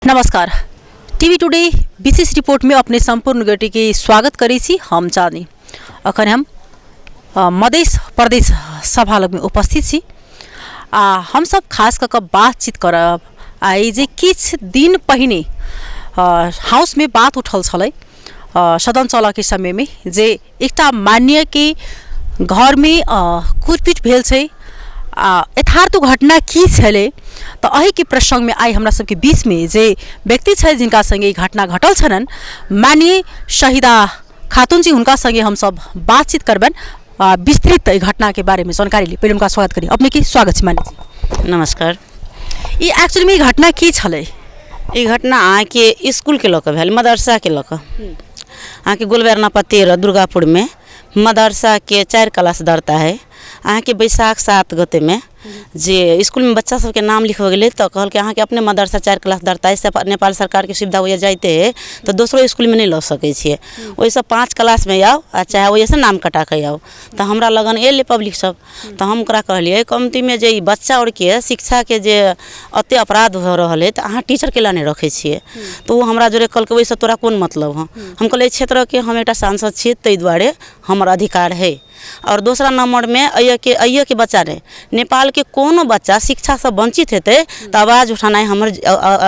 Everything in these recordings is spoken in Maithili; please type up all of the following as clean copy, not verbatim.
नमस्कार, टीवी टुडे विशेष रिपोर्ट में अपने संपूर्ण गोटे के स्वागत करै छी। हम चाँदनी अखन हम मधेश प्रदेश सभा लगमे उपस्थित छी आ हमसब खास कऽ कऽ बातचीत करब आइ जे किछु दिन पहिने हाउसमे बात उठल छलै सदन चलऽके समयमे जे एकटा मान्यके घरमे कुटपिट भेल छै आ यथार्थ घटना की छलै। तऽ एहिके प्रसङ्गमे आइ हमरा सबके बीचमे जे व्यक्ति छथि जिनका सङ्गे ई घटना घटल छलनि, माननीय शहीदा खातून जी, हुनका सङ्गे हमसब बातचीत करबनि आ विस्तृत एहि घटनाके बारेमे जानकारी ली। पहिले हुनका स्वागत करी। अपनेके स्वागत छै मान्य जी। नमस्कार। ई एक्चुअलमे ई घटना की छलै? ई घटना अहाँके इसकुलके लऽ कऽ भेल, मदरसाके लऽ कऽ। अहाँके गोलबेर नापा 13 दुर्गापुरमे मदरसाके 4 क्लास दर्ता है। अहाँके बैसाख 7 गतेमे जे इसकुलमे बच्चा सबके नाम लिखबऽ गेलै तऽ कहलकै अहाँके अपने मदरसा 4 क्लास दर्ता है, से नेपाल सरकारके सुविधा होइए जाइते है तऽ दोसरो इसकुलमे नहि लऽ सकै छियै, ओहिसँ 5 क्लासमे आउ आ चाहे ओहिसँ नाम कटा कऽ आउ। तऽ हमरा लगन एलै पब्लिक सब तऽ हम ओकरा कहलियै कमतीमे जे ई बच्चा आओरके शिक्षाके जे एतेक अपराध भऽ रहल अइ तऽ अहाँ टीचर कैला नहि रखै छियै? तऽ ओ हमरा जोरे कहलकै ओहिसँ तोरा कोन मतलब हौ? हम कहलियै एहि क्षेत्रके हम एकटा सांसद छियै, ताहि दुआरे हमर अधिकार हइ। आओर दोसरा नम्बरमे एहिके बच्चा नहि, नेपालके कोनो बच्चा शिक्षासँ वञ्चित हेतै तऽ आवाज उठेनाइ हमर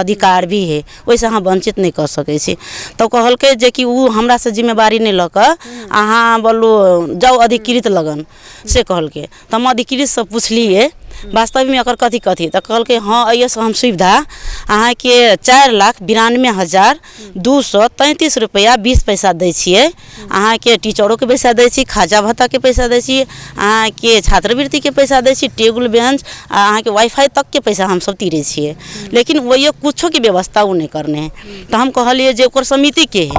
अधिकार भी हइ, ओहिसँ अहाँ वञ्चित नहि कऽ सकै छी। तऽ कहलकै जेकि ओ हमरासँ जिम्मेवारी नहि लऽ कऽ अहाँ बोलू जाउ अधिकृत लगन से कहलकै। तऽ हम अधिकृतसँ पुछलियै वास्तवमे एकर कथी कथी, तऽ कहलकै हँ एहिसँ हम सुविधा अहाँके 4,92,233 रुपैआ 20 पैसा दै छियै, अहाँके टीचरोके पैसा दै छी, खाजा भत्ताके पैसा दै छी, अहाँके छात्रवृत्तिके पैसा दै छी, टेबुल बेंच आ अहाँके वाईफाई तकके पैसा हमसब तीरै छियै। लेकिन ओहियो कुछोके व्यवस्था ओ नहि करने हइ। तऽ हम कहलियै जे ओकर समितिके हइ,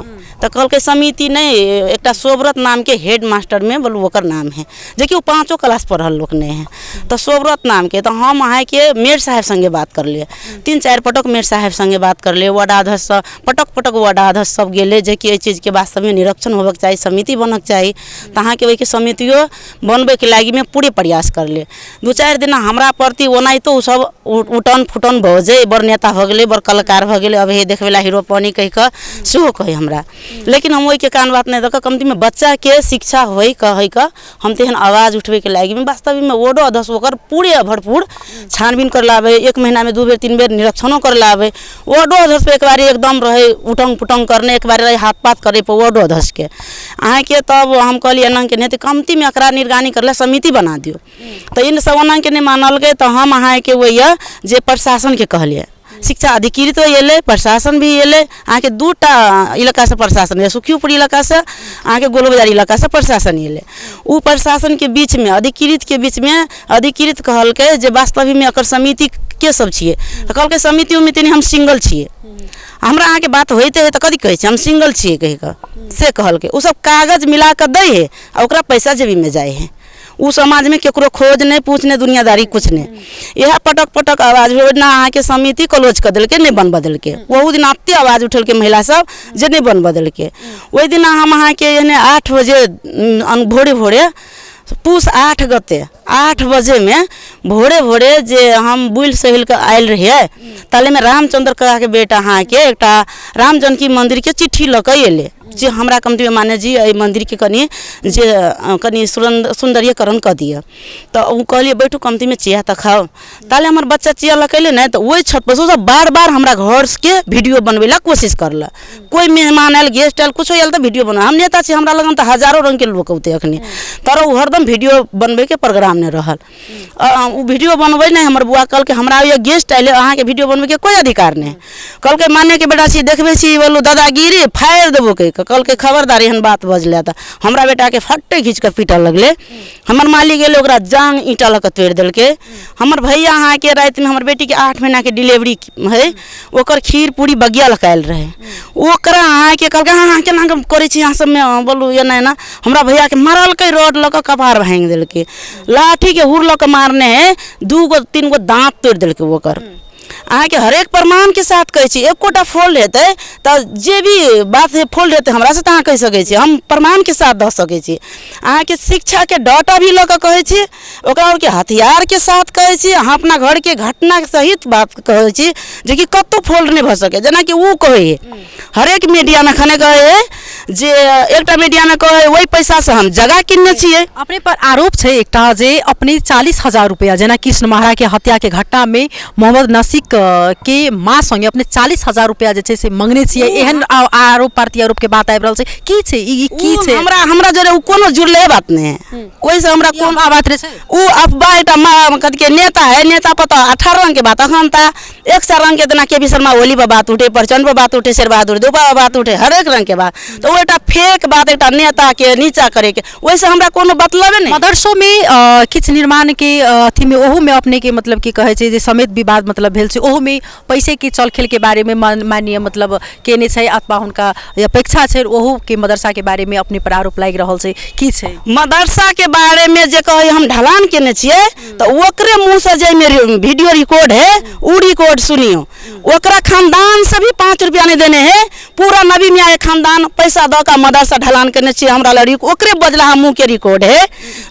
तऽ कहलकै समिति नहि, एकटा सोबरत नामके हेड मास्टरमे बोलू ओकर नाम हइ, जेकि ओ 5 क्लास पढ़ल लोक नहि हइ। तऽ सोबरत नामके तऽ हम अहाँके मेयर साहेब सङ्गे बात करलियै, 3-4 पटक मेयर साहेब सङ्गे बात करलियै, वार्डाध्यक्षसँ पटक पटक वार्डाध्यक्ष सब गेलै जेकि एहि चीजके वास्तवमे निरीक्षण होबऽके चाही, समिति बनऽके चाही। तऽ अहाँके ओहिके समितियो बनबैके लागिमे पूरे प्रयास करलियै। 2-4 दिना हमरा प्रति ओनाहितो ओसब उटन फुटन भऽ जाइ, बड़ नेता भऽ गेलै, बड़ कलाकार भऽ गेलै, अब हे देखबैला हीरो पानी कहि कऽ सेहो कहै हमरा। लेकिन हम ओहिके कान बात नहि दऽ कऽ कमतीमे बच्चाके शिक्षा होइ कहै कऽ हम तेहन आवाज उठबैके लागिमे वास्तविकमे वार्डो अध्यक्ष ओकर पूरे भरपूर छानबीन करै लए आबै, 1 महीनामे 2 बेर 3 बेर निरीक्षणो करै लए आबै। वार्डो अध्यक्ष एक बारी एकदम रहै उटंग पुटंग करने, एक बारी रहै हाथ पात करै पर वार्डो अध्यक्षके अहाँके। तब हम कहलियै एना के नहि तऽ कमतीमे एकरा निगरानी करै लए समिति बना दियौ। तऽ इन सब ओना के नहि मानलकै। तऽ हम अहाँके ओहि जे प्रशासनके कहलियै, शिक्षा अधिकृत अयलै, प्रशासन भी अयलै। अहाँके 2टा इलाकासँ प्रशासन अयलै, सुखीपुर इलाकासँ, अहाँके गोल बाजार इलाकासँ प्रशासन अयलै। ओ प्रशासनके बीचमे अधिकृतके बीचमे अधिकृत कहलकै जे वास्तविकमे एकर समिति के सब छियै? तऽ कहलकै समिति उमिति नहि, हम सिंगल छियै। हमरा अहाँके बात होइते हइ तऽ कथी कहै छियै हम सिंगल छियै कहि कऽ से कहलकै। ओ सब कागज मिला कऽ दै हइ आ ओकरा पैसा जेबीमे जाइ हइ। ओ समाजमे केकरो खोज नहि, पूछ नहि, दुनियादारी किछु नहि। इएह पटक पटक आवाज भेल। ओहि दिना अहाँके समिति क्लोज कऽ देलकै, नहि बनबऽ देलकै। ओहू दिना एतेक आवाज उठेलकै महिला सब जे नहि बनबऽ देलकै। ओहि दिना हम अहाँके एहने 8 बजे भोरे भोरे पूस 8 गते 8 बजेमे भोरे भोरे जे हम बुलि सहिल कऽ आयल रहियै, तालेमे रामचन्द्र काकाके बेटा अहाँके एकटा राम जानकी मन्दिरके चिट्ठी लऽ कऽ अयलै जे हमरा कमतीमे माने जी एहि मन्दिरके कनि जे कनि सौन्दर्यीकरण कऽ दिअ। तऽ ओ कहलियै बैठू कमतीमे चिया तऽ खाउ। ताले हमर बच्चा चिया लऽ कऽ अयलै ने तऽ ओहि छतपर से ओसभ बार बार हमरा घरके वीडियो बनबै लए कोशिश करलक। कोइ मेहमान आयल, गेस्ट आयल, किछो आयल तऽ वीडियो बना। हम नेता छी, हमरा लगन तऽ हजारो रङ्गके लोक औतै अखनी, तर ओ हरदम वीडियो बनबैके प्रोग्राममे रहल। ओ वीडियो बनबै नहि। हमर बौआ कहलकै हमरा ओहिया गेस्ट अयलै, अहाँके वीडियो बनबैके कोइ अधिकार नहि। कहलकै मान्यके बेटा छी, देखबै छी बोलू दादागिरी फाड़ि देबो कहि कऽ। कहलकै खबरदार एहन बात बजलै तऽ हमरा बेटाके फट्टे घीच कऽ पीटऽ लगलै। हमर मालिक गेलै, ओकरा जाँघ ईंटा लऽ कऽ तोड़ि देलकै। हमर भैया अहाँके रातिमे हमर बेटीके 8 महीनाके डिलेवरी हइ, ओकर खीर पूरी बगिया लऽ कऽ आयल रहै, ओकरा अहाँके कहलकै अहाँ केना कऽ करै छी अहाँ सबमे बोलू एना एना। हमरा भैयाके मारलकै, रड लऽ कऽ कपार भाँगि देलकै, लाठीके हुर लऽ कऽ मारने हइ, 2 गो 3 गो दाँत तोड़ि देलकै ओकर। अहाँके हरेक प्रमाणके साथ कहै छी। एकोटा फोल्ड हेतै तऽ जे भी बात फोल्ड हेतै हमरासँ तऽ अहाँ कहि सकै छी, हम प्रमाणके साथ दऽ सकै छी। अहाँके शिक्षाके डाटा भी लऽ कऽ कहै छी, ओकरा आओरके हथियारके साथ कहै छी, अहाँ अपना घरके घटना सहित बात कहै छी, जेकि कतहु फोल्ड नहि भऽ सकै। जेनाकि ओ कहै हइ हरेक मीडियामे, खने कहै हइ जे एकटा मीडियामे कहै हइ ओहि पैसासँ हम जगह किनने छियै। अपने पर आरोप छै एकटा जे अपने 40,000 रुपैआ, जेना कृष्ण महराके हत्याके घटनामे मोहम्मद नसीक के माँ संगे अपने 40,000 रुपैआ जे छै से मंगने छियै, एहन आरोप प्रत्यारोप के बात आबि रहल छै। की छै ई, की छै? हमरा हमरा जरे ओ कोनो जुड़ले बात नहि है, ओहिसँ हमरा कोन बात रहै छै? ओ अफवाह एकटा कथी के नेता है, नेता पर तऽ 18 रंग के बात, अखन तऽ 100 रंग के, जेना के पी शर्मा ओली पर बात उठे, प्रचंड पर बात उठे, शेरबहादुर देउबा पर बात उठे, हरेक रंग के बात। तऽ ओ एकटा फेक बात, एकटा नेता के नीचा करे के, ओहिसँ हमरा कोनो मतलबे नहि। मदरसो में किछु निर्माण के अथी में ओहू में अपने के मतलब की कहै छै जे समेत विवाद मतलब भेल छै, ओहू में पैसे के चल खेल के बारे में माननीय मतलब केने छै अथवा हुनका अपेक्षा छै, ओहू के मदरसा के बारे में अपने पर आरोप लागि रहल छै, की छै? मदरसा के बारे में जे कहै हम ढलान केने छियै तऽ ओकरे मुँहसँ जाहिमे वीडियो रिकॉर्ड है ओ रिकॉर्ड सुनियौ। ओकरा खानदान से भी 5 रुपया नहीं देने है, पूरा नबी मियाँ के खानदान पैसा दऽ कऽ मदरसा ढलान केने छियै, हमरा लग ओकरे बजला मुँह के रिकॉर्ड है।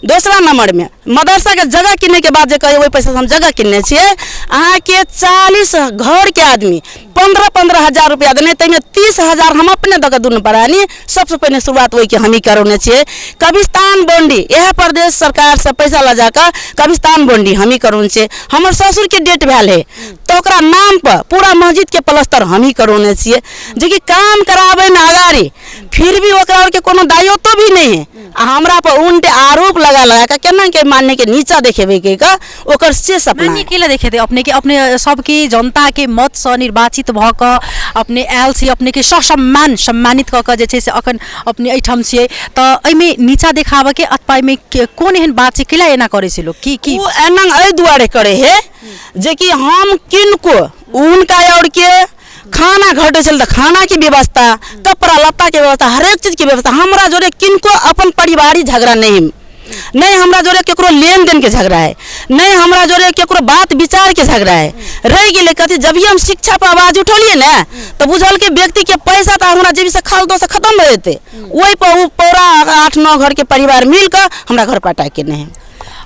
दोसरा नंबर में मदरसा के जगह किने के बाद जे कहै ओहि पैसा से हम जगह किनने छियै, अहाँके 40 घर के आदमी 15-15 हजार रुपया देने, ताहिमे 30,000 हम अपने दऽ कऽ दुनू प्राणी सबसँ पहिने शुरुआत ओहिके हमही करौने छियै। कब्रिस्तान बॉन्डी इएह प्रदेश सरकारसँ पैसा लऽ जाकऽ कब्रिस्तान बॉन्डी हमही करौने छियै। हमर ससुरके डेट भेल है तऽ ओकरा नाम पर पूरा मस्जिदके प्लस्तर हमही करौने छियै, जेकि काम कराबैमे अगाड़ी फिर भी ओकरा आरके कोनो दायित्व भी नहि है, आ हमरा पर उनटे आरोप लगा लगा कऽ केना के मान्य के नीचा देखेबै के कऽ ओकर से सपना। मान्य के देखेतै अपने के? अपने सबके जनता के मत सँ निर्वाचित भऽ कऽ अपने आयल छी, अपने के ससम्मान सम्मानित कऽ कऽ जे छै से अखन अपने एहिठाम छियै, तऽ एहिमे नीचा देखाबऽ के अथवा एहिमे कोन एहन बात छै, कैला एना करै छै लोक? की की ओ एना एहि दुआरे करै है जेकि हम किनको हुनका और के खाना घटै छल तऽ खानाके व्यवस्था, कपड़ा लत्ताके व्यवस्था, हरेक चीजके व्यवस्था, हमरा जोरे किनको अपन पारिवारिक झगड़ा नहि, नहि हमरा जोरे केकरो लेन देनके झगड़ा है, नहि हमरा जोरे केकरो बात विचारके झगड़ा है। रहि गेलै कथी, जब हम शिक्षा पर आवाज उठौलियै ने तऽ बुझलकै व्यक्तिके पैसा तऽ हमरा जेबीसँ खाल दोसँ खतम भऽ जेतै, ओहि पर ओ पूरा 8-9 घरके परिवार मिल कऽ हमरा घर पर अटैक केने है।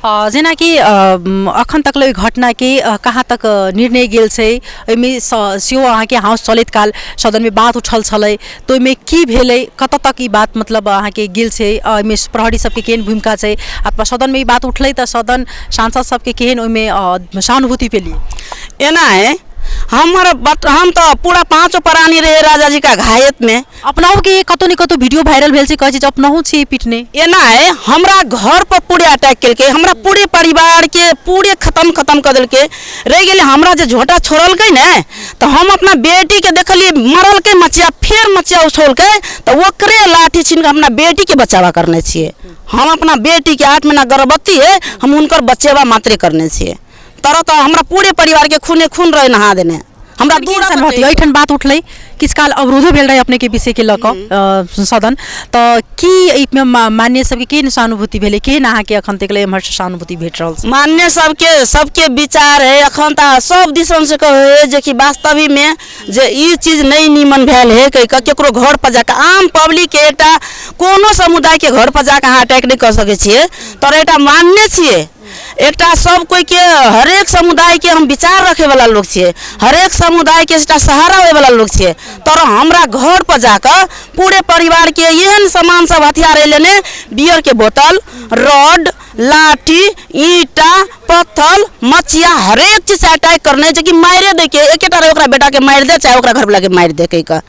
जेनाकि अखन तक ओहि घटनाके कहाँ तक निर्णय गेल छै, एहिमे सेहो अहाँके हाउस चलैत काल सदनमे बात उठल छलै, तऽ ओहिमे की भेलै, कतऽ तक ई बात मतलब अहाँके गेल छै, एहिमे प्रहरी सबके केहन भूमिका छै, अथवा सदनमे ई बात उठलै तऽ सदन सांसद सबके केहन ओहिमे सहानुभूति पेलियै? एना है हमर हम तऽ पूरा 5 प्राणी रहे राजा जी का घायत में। अपनाहु के कतौ ने कतौ वीडियो वायरल भेल छै, कहै छै जे अपनाहु छी पिटने। एना है हमरा घर पर पूरे अटैक केलकै, हमरा पूरे परिवार के पूरे खत्म खत्म कऽ देलकै। रहि गेलै हमरा जे झोंटा छोड़लकै ने तऽ हम अपना बेटी के देखलियै मरलकै मचिया, फेर मचिया उछौलकै तऽ ओकरे लाठी छीन कऽ अपना बेटी के बचावा करने छियै। हम अपना बेटी के 8 महीना गर्भवती है, हम हुनकर बचेबा मात्रे करने छियै। तरह तऽ हमरा पूरे परिवार के खूने खून रहे नहा देने। हमरा दूर एहिठाम बात उठलै, किछु काल अवरोधो भेल रहै अपने के विषय के लऽ कऽ सदन, तऽ की एहिमे मान्य सबके केहन सहानुभूति भेलै, केहन अहाँके अखन तक एम्हर सहानुभूति भेट रहल छै? मान्य सबके सबके विचार है अखन तऽ सब दिसन से कहै है जेकि वास्तविकमे जे ई चीज नहि नीमन भेल है कहि कऽ केकरो घर पर जाकऽ आम पब्लिक के एकटा कोनो समुदाय के घर पर जाकऽ अहाँ अटैक नहि कऽ सकै छियै, तर एकटा मान्य छियै, एकटा सब कोई के हरेक समुदाय के हम विचार रखे वाला लोग छियै, हरेक समुदाय के एकटा सहारा होय वाला लोग छियै, तर हमरा घर पर जाकऽ पूरे परिवार के एहन सामान सब हथियार लेने, बियर के बोतल, रॉड, लाठी, ईंटा, पत्थर, मचिया, हरेक चीज से अटैक करने छै कि मारे दे के, एकेटा रहे ओकरा बेटा के मारि दे चाहे ओकरा घरवाला के मारि दे कहि कऽ।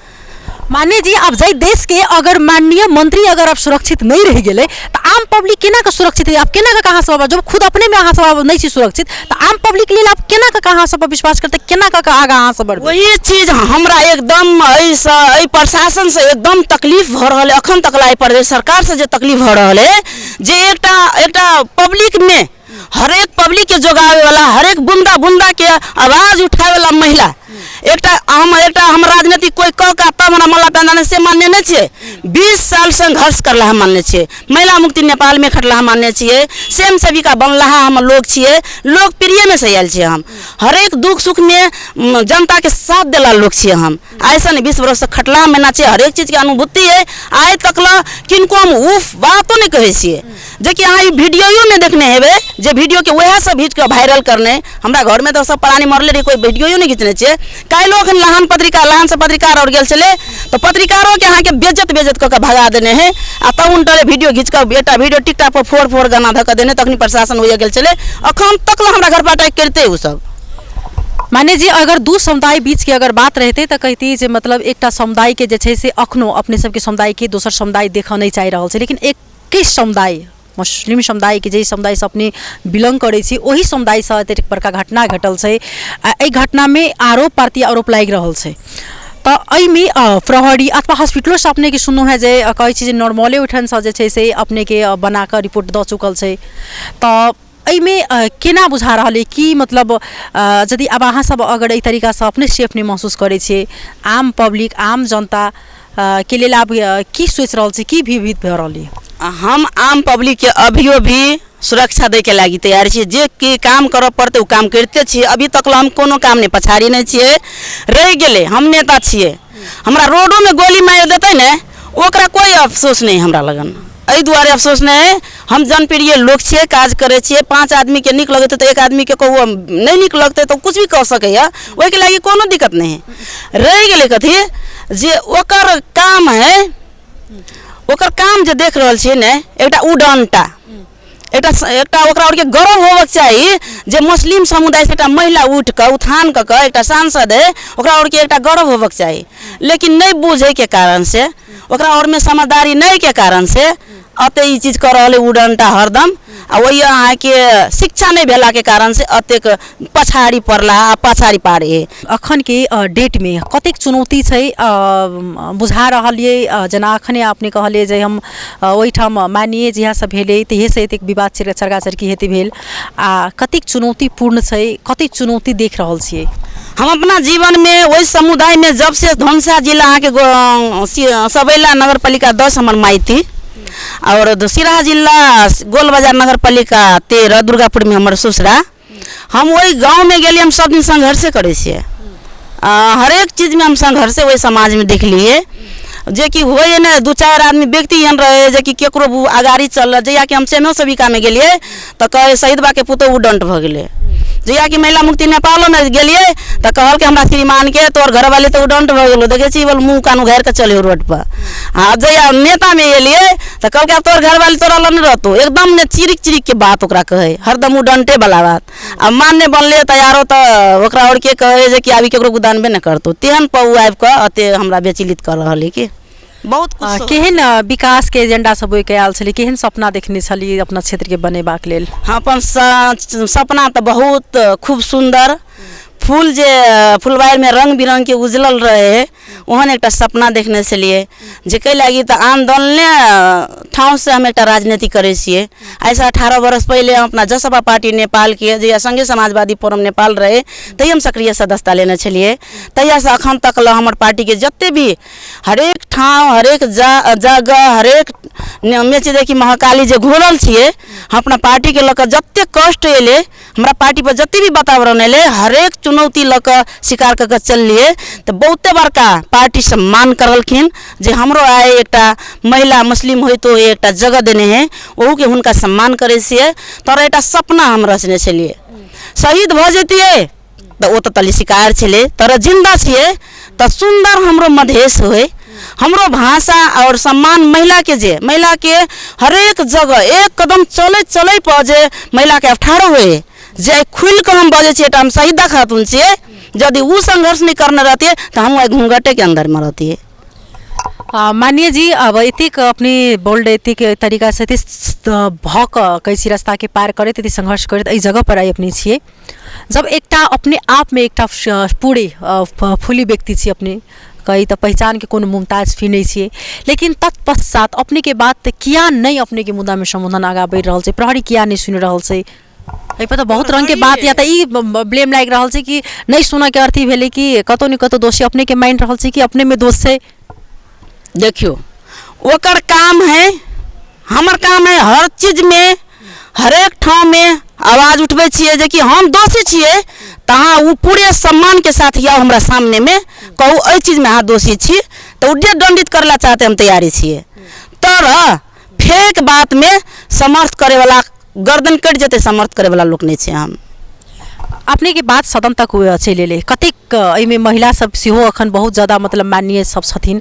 माननीय जी, अब जाहि देश के अगर माननीय मंत्री अगर अब सुरक्षित नहीं रह गेलै तऽ आम पब्लिक केना के सुरक्षित है? आप केना के कहाँ सब, जब खुद अपने में अहाँ सब अब नहीं छी सुरक्षित तऽ आम पब्लिक लेल आप केना के कहाँ सब पर विश्वास करते, केना के आगा अहाँ सब बढ़बै? वही चीज हमरा एकदम एहिसँ एहि प्रशासन से एकदम तकलीफ भऽ रहल है अखन तक ला, प्रदेश सरकार से जे तकलीफ भऽ रहल है जे एकटा एकटा पब्लिक में हरेक पब्लिक के जोगावे वाला, हरेक बुंदा बुंदा के आवाज उठावे वाला महिला, एकटा हम एकटा हम राजनीति कोई कह का तब हमरा हमर पैदान से मान्य नहि छियै। 20 साल संघर्ष करला हम मानने छियै, महिला मुक्ति नेपालमे खटला हम मानने छियै, स्वयं सेविका बनलाहा हम लोग छियै, लोकप्रियमे से आयल छियै हम। हरेक दुख सुखमे जनताके साथ देला लोग छियै हम। आइसँ नहि 20 बरससँ खटला महिना छियै, हरेक चीजके अनुभूति है। आइ तक लए किनको हम उफ बातो नहि कहै छियै, जेकि अहाँ ई वीडियोमे देखने हेबै, जे वीडियोके वएह सब घीच कऽ वायरल करने। हमरा घरमे तऽ सब प्राणी मरले रहै, कोइ वीडियो नहि घिचने छियै। काल्हिो एखन लहान पत्रिका लहानसँ पत्रकार आओर गेल छलै, तऽ पत्रकारोके अहाँके बेज्जत बेज्जत कऽ कऽ भगा देने है। आ तब उनटले वीडियो घीच कऽ एकटा वीडियो टिकटॉक पर फोर फोर गाना धऽ कऽ देने, तखनी प्रशासन होइए गेल छलै। अखन तक लए हमरा घर पर अटैक करिते ओ सब। माने जे अगर दू समुदाय बीचके अगर बात रहतै तऽ कहितियै जे मतलब एकटा समुदायके जे छै से अखनो अपने सबके समुदायके दोसर समुदाय देखऽ नहि चाहि रहल छै, लेकिन एके समुदाय मुस्लिम समुदायके जाहि समुदायसँ अपने बिलोंग करै छी ओहि समुदायसँ एतेक बड़का घटना घटल छै। आ एहि घटनामे आरोप प्रति आरोप लागि रहल छै, तऽ एहिमे प्रहरी अथवा हॉस्पिटलोसँ अपनेके सुनलहुँ हेँ जे कहै छी जे नॉर्मले ओहिठामसँ जे छै से अपनेके बनाकऽ रिपोर्ट दऽ चुकल छै। तऽ एहिमे केना बुझा रहल अइ कि मतलब यदि आब अहाँ सब अगर एहि तरीकासँ अपने सेफ नहि महसूस करै छियै, आम पब्लिक आम जनता के लेल आब की सोचि रहल छी, की भयभीत भऽ रहल अइ? हम आम पब्लिकके अभियो भी सुरक्षा दैके लागि तैयार छियै। जे कि काम करऽ पड़तै ओ काम करिते छियै। अभी तक हम कोनो काम नहि पछाड़ी नहि छियै। रहि गेलै हम नेता छियै, हमरा रोडोमे गोली मारि देतै ने ओकरा कोइ अफसोस नहि हमरा लगन। एहि दुआरे अफसोस नहि है, हम जनप्रिय लोक छियै, काज करै छियै। 5 आदमीके नीक लगतै तऽ 1 आदमीके कहू नहि नीक लगतै तऽ किछु भी कऽ सकैए, ओहिके लागि कोनो दिक्कत नहि है। रहि गेलै कथी जे ओकर काम है, ओकर काम जे देख रहल छियै ने, एकटा उडनटा एकटा एकटा ओकरा आरके गर्व होबक चाही जे मुस्लिम समुदायसँ एकटा महिला उठि कऽ उत्थान कऽ कऽ एकटा सांसद है, ओकरा आरके एकटा गर्व होबक चाही। लेकिन नहि बुझैके कारणसँ, ओकरा आरमे समझदारी नहिके कारणसँ एते ई चीज कऽ रहल है उडनटा हरदम। आ ओहि अहाँके शिक्षा नहि भेलाके कारणसँ एतेक पछाड़ी पड़ला आ पछाड़ी पाड़े है। अखनके डेटमे कतेक चुनौती छै बुझा रहल ये? जेना अखने अपने कहलियै जे हम ओहिठाम माननीय जहियासँ भेलै तहिएसँ एतेक विवाद चरगा चरकी हेतै भेल, आ कतेक चुनौतीपूर्ण छै, कतेक चुनौती देख रहल छियै? हम अपना जीवनमे ओहि समुदायमे जब से धनुषा जिला अहाँके सबैला नगरपालिका 10 हमर माइती, और सिराहा जिला गोल बाजार नगरपालिका 13 दुर्गापुरमे हमर ससुरा। हम ओहि गाँवमे गेलियै, हम सब दिन संघर्षे करै छियै, हरेक चीजमे हम संघर्षे ओहि समाजमे देखलियै। जेकि होइए ने 2-4 आदमी व्यक्ति एहन रहै जेकि केकरो अगाड़ी चलल। जहिया कि हम सेनो सेविकामे गेलियै तऽ कहै शहीद बाके पुतोहु उडण्ट भऽ गेलै। जहिया कि महिला मुक्ति नेपालोमे गेलियै तऽ कहलकै हमरा श्रीमानके तोहर घरवाली तऽ उडण्ट भऽ गेलौ, देखै छी बोल मुँह कान उघारि कऽ चलियौ रोडपर। आ जहिया नेतामे एलियै तऽ कहलकै आब तोहर घरवाली तोरा लग नहि रहतौ, एकदम ने चिरिक चिरिकके बात ओकरा कहै, हरदम उडण्टे वाला बात। आ मान्य बनलै तऽ आरो तऽ ओकरा आओरके कहै जे कि आब ई केकरो गुदानबे नहि करतौ, तेहन पर ओ आबि कऽ एते हमरा विचलित कऽ रहल है कि बहुत कुछ। केहन विकासके एजेंडा सब ओहिके आयल छलै, केहन सपना देखने छलियै अपना क्षेत्रके बनेबाक लेल? हम अपन सपना तऽ बहुत खूब सुन्दर फूल जे फुलबाड़ीमे रङ्ग बिरङ्गके उजलल रहै ओहन एकटा सपना देखने छलियै। जे कै लागि तऽ आन्दोलने ठाउँसँ हम एकटा राजनीति करै छियै। आइसँ 18 बरस पहिले हम अपना जसपा पार्टी नेपालके जहिया सङ्घीय समाजवादी फोरम नेपाल रहै तहिया हम सक्रिय सदस्यता लेने छलियै। तहियासँ अखन तक लए हमर पार्टीके जते भी हरेक ठाउँ हरेक जगह हरेक मेची देखी महाकाली जे घुरल छियै, हम अपना पार्टीके लऽ कऽ जते कष्ट एलै, हमरा पार्टी पर जते भी वातावरण एलै, हरेक चुनौती लऽ कऽ स्वीकार कऽ कऽ चललियै। तऽ बहुते बड़का पार्टी सम्मान करलखिन जे हमरो आइ एकटा महिला मुस्लिम होइतो एकटा जगह देने है, ओहूके हुनका सम्मान करै छियै। तर एकटा सपना हम रचने छलियै, शहीद भऽ जैतियै तऽ ओ तऽ तली शिकार छलै, तर जिन्दा छियै तऽ सुन्दर हमरो मधेश होइ, हमरो भाषा और सम्मान महिलाके, जे महिलाके हरेक जगह एक कदम चलै चलै पर जे महिलाके अठारह होइ, जे खुलि कऽ हम बजै छियै तऽ हम शहीदा खातून छियै। यदि ओ संघर्ष नहि करने रहतियै तऽ हम आइ घूँघटेके अन्दरमे रहतियै। माननीय जी, अब एतेक अपने बोल्ड एतेक तरीकासँ एतेक भऽ कऽ कहै छी रास्ताके पार करैत एतेक संघर्ष करैत एहि जगहपर आइ अपने छियै, जब एकटा अपने आपमे एकटा पूरे फुली व्यक्ति छी अपने, कही तऽ पहिचानके कोनो मुमताज फी नहि छियै, लेकिन तत्पश्चात अपनेके बात किया नहि अपनेके मुद्दामे सम्बोधन आगाँ बढ़ि रहल छै, प्रहरी किया नहि सुनि रहल छै? एहिपर तऽ बहुत रङ्गके बात या तऽ ई ब्लेम लागि रहल छै कि नहि सुनऽके अर्थी भेलै कि कतहु ने कतहु दोषी अपनेके मानि रहल छै कि अपनेमे दोष छै? देखियौ, ओकर काम है, हमर काम है हर चीजमे हरेक ठाममे आवाज उठबै छियै जेकि हम दोषी छियै, तऽ अहाँ ओ पूरे सम्मानके साथ आउ हमरा सामनेमे, कहू एहि चीजमे अहाँ दोषी छी, तऽ ओ जे दण्डित करै लए चाहतै हम तैयारी छियै। तर फेक बातमे समर्थ करैवला गर्दन कटि जेतै, समर्थ करैवला लोक नहि छै हम। अपनेके बात सदन तक चलि एलै, कतेक एहिमे महिला सब सेहो अखन बहुत ज्यादा मतलब माननीय सब छथिन,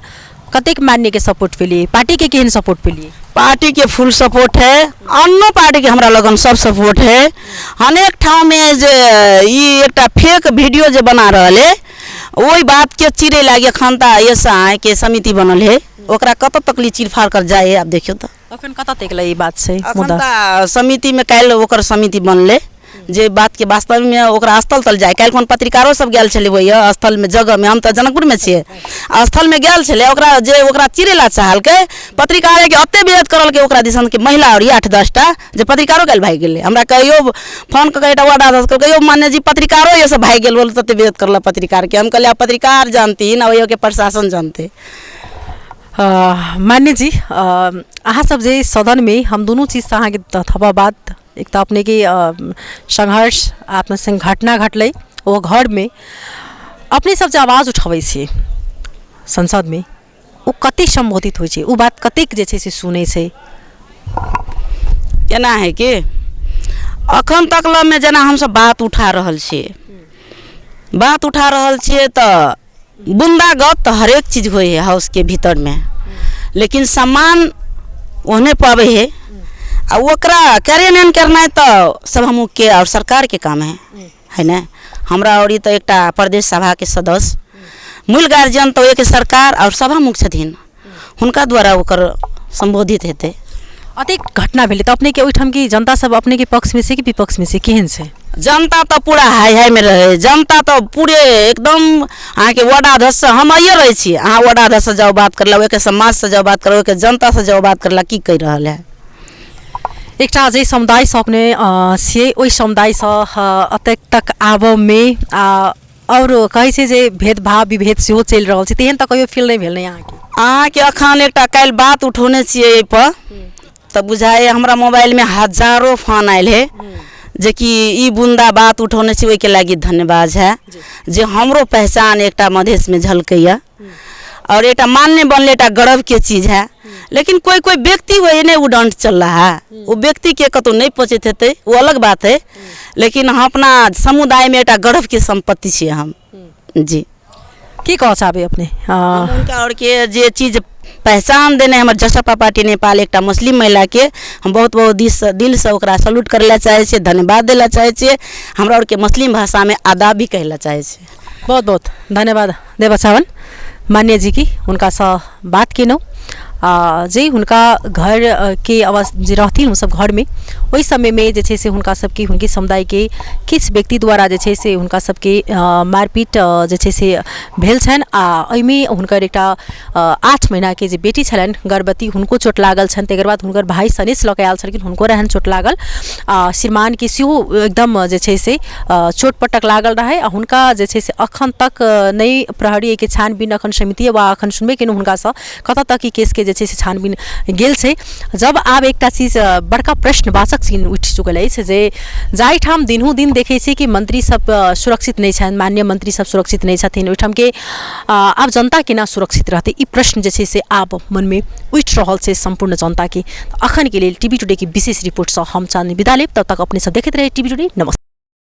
कतेक माननीयके सपोर्ट पेलियै, पार्टीके केहन सपोर्ट पेलियै? पार्टीके फुल सपोर्ट है, अन्नो पार्टीके हमरा लगन सब सपोर्ट है। अनेक ठाममे जे ई एकटा फेक वीडियो जे बना रहल है, ओहि बातके चिरै लागी एखन तऽ एस के समिति बनल है, ओकरा कतऽ तक ली चीरफाड़ कर जाइ है, आब देखियौ तऽ। अखन कतऽ तक ई बात छै? अखन तऽ समितिमे काल्हि ओकर समिति बनलै जे बातके वास्तवमे ओकरा स्थल तल जाइ। काल्हि कोन पत्रिकारो सब गेल छलै ओहि स्थलमे जगहमे, हम तऽ जनकपुरमे छियै, स्थलमे गेल छलै, ओकरा जे ओकरा चिरै लए चाहलकै पत्रिकारेके एते विरोध करलकै ओकरा दिसनके महिला आओर 8-10 टा जे पत्रिकारो काल्हि भागि गेलै। हमरा कहियो फोन कऽ के एकटा वार्ड अध्यक्ष कहलकै, यौ मान्य जी पत्रिकारो ये सब भागि गेल, बोल तते विरोध करलक पत्रिकारके। हम कहलियै आब पत्रिकार जानथिन आ ओहिके प्रशासन जानतै। मान्य जी, अहाँ सब जे सदनमे हम दुनू चीजसँ अहाँके थपा बात, एक तऽ अपनेके संघर्ष अपना संग घटना घटलै ओ घरमे, अपने सब जे आवाज उठबै छियै संसदमे ओ कतेक सम्बोधित होइ छै, ओ बात कतेक जे छै से सुनै छै? एना है कि अखन तक लमे जेना हमसब बात उठा रहल छियै, बात उठा रहल छियै तऽ बुन्दागत तऽ हरेक चीज होइ है हाउसके भीतरमे, लेकिन सम्मान ओहने पाबै है आ ओकरा कार्यान्वयन करनाइ तऽ सभामुखके आओर सरकारके काम है, है ने? हमरा आओर ई तऽ एकटा प्रदेश सभाके सदस्य मूल गार्जियन तऽ ओहिके सरकार आओर सभामुख छथिन, हुनका द्वारा ओकर सम्बोधित हेतै। अतेक घटना भेलै तऽ अपनेके ओहिठाम की जनता सब अपनेके पक्षमे छै कि विपक्षमे छै, केहन छै? जनता तऽ पूरा हाय हायमे रहै, जनता तऽ पूरे एकदम अहाँके वार्डाध्यक्षसँ हम आइए रहै छी, अहाँ वार्डाध्यक्षसँ जाउ बात करै लए, ओहिके समाजसँ जाउ बात करै, ओहिके जनतासँ जाउ बात करै लए, की कहि रहल है। एकटा जे समुदायसँ अपने छियै ओहि समुदायसँ एतेक तक आबऽमे आ आओर कहै छै जे भेदभाव विभेद सेहो चलि रहल छै, तेहन तऽ कहियो फील नहि भेल ने अहाँके? अहाँके अखन एकटा काल्हि बात उठौने छियै एहिपर तऽ बुझाइए हमरा मोबाइलमे हजारो फोन आयल है जेकि ई बुन्दा बात उठौने छी, ओहिके लागि धन्यवाद है जे हमरो पहचान एकटा मधेशमे झलकैए और एकटा मान्य बनले एकटा गर्वके चीज है। लेकिन कोई कोई व्यक्ति होइ नहि उडंट चल रहा है, ओ व्यक्तिके कतहु नहि पहुँचैत हेतै ओ अलग बात है, लेकिन हम अपना समुदायमे एकटा गर्वके सम्पत्ति छियै हम। जी की कहऽ चाहबै अपने? हुनका आओरके जे चीज पहचान देने हमर जसपा पार्टी नेपाल एकटा मुस्लिम महिलाके हम बहुत बहुत दिलसँ दिलसँ ओकरा सल्यूट करै लए चाहै छियै, धन्यवाद दै लए चाहै छियै, हमरा आओरके मुस्लिम भाषामे आदाब भी कहै लए चाहै छियै। बहुत बहुत धन्यवाद देवा चावल मान्य जी की हुनकासँ बात केलहुँ आ जे हुनका घरके अवस्था जे रहथिन ओसभ घरमे ओहि समयमे जे छै से हुनका सबके हुनके समुदायके किछु व्यक्ति द्वारा जे छै से हुनका सबके मारपीट जे छै से भेल छनि आ एहिमे हुनकर एकटा 8 महीनाके जे बेटी छलनि गर्भवती हुनको चोट लागल छनि। तकर बाद हुनकर भाइ सनेस लऽ कऽ आयल छलखिन, हुनको रहनि चोट लागल आ श्रीमानके सेहो एकदम जे छै से चोट पटक लागल रहै आ हुनका जे छै से अखन तक नहि प्रहरी एहिके छानबीन अखन समिति वा अखन सुनबे केलहुँ हुनकासँ कतऽ तक ई केसके जे छै से छानबीन गेल छै। जब आब एकटा चीज बड़का प्रश्नवाचक चिन्ह उठि चुकल अछि जे जाहिठाम दिनहुँ दिन देखै छियै कि मंत्री सब सुरक्षित नहि छनि, माननीय मंत्री सब सुरक्षित नहि छथिन, ओहिठामके आब जनता केना सुरक्षित रहतै, ई प्रश्न जे छै से आब मनमे उठि रहल छै सम्पूर्ण जनताके। अखनके लेल टीवी टुडेके विशेष रिपोर्टसँ हम चाँदनी विदा लेब, तब तक अपने सब देखैत रही टीवी टुडे। नमस्कार।